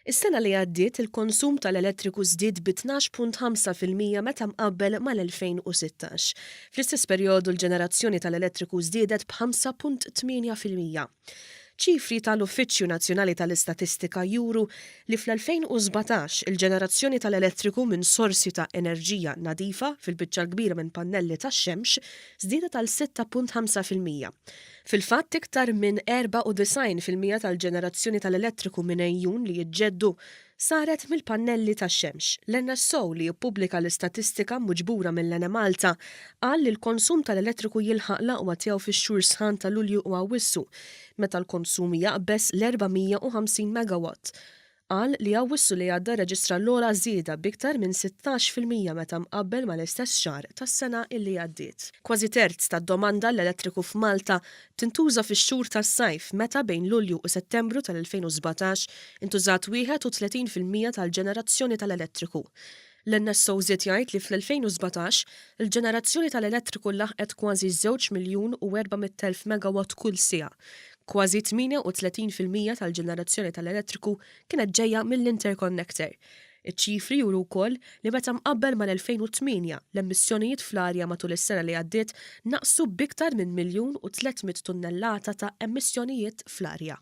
Is-sena li għaddiet il-konsum tal-elettriku żdied bi 12.5% meta mqabbel mal-2016. Fl-istess perjodu l-ġenerazzjoni tal-elettriku żdiedet b'5.8%. Ċifri tal-Uffiċċju Nazzjonali tal-Istatistika juru li fl-2017 il-ġenerazzjoni tal-elettriku minn sorsi ta' enerġija nadifa, fil-biċċa l-kbira minn pannelli tax-xemx, żdiedet għal 6.5%. Fil-fatt, iktar minn 94% tal-ġenerazzjoni tal-elettriku minn għejun li jiġġeddu saret mill-pannelli tax-xemx. L-NSO li jippubblika l-istatistika miġbura mill-Enemalta qal li l-konsum tal-elettriku jilħaq l-aqwa tiegħu fix-xhur sħan ta' Lulju u Awwissu, meta l-konsum jaqbeż l-450 megawatt. Qal li Awwissu li għadda rreġistra l-ogħla żieda b'iktar minn 16% meta mqabbel mal-istess xahar tas-sena illi għaddiet. Kważi terz tad-domanda għall-elettriku f'Malta tintuża fix-xhur tas-sajf meta bejn Lulju u Settembru tal-2017 intużat 31% tal-ġenerazzjoni tal-elettriku. L-NSO żied jgħid li fl-2017 il-ġenerazzjoni tal-elettriku laħqet kważi żewġ miljun u 400,000 megawatt kull siegħa. Kważi 38% tal-ġenerazzjoni tal-elettriku kienet ġejja mill-interconnector. Iċ-ċifri juru wkoll li meta mqabbel mal-2008, l-emissjonijiet fl-arja matul is-sena li għaddiet naqsu b'iktar minn miljun u 300 tunnellata ta' emissjonijiet fl-arja.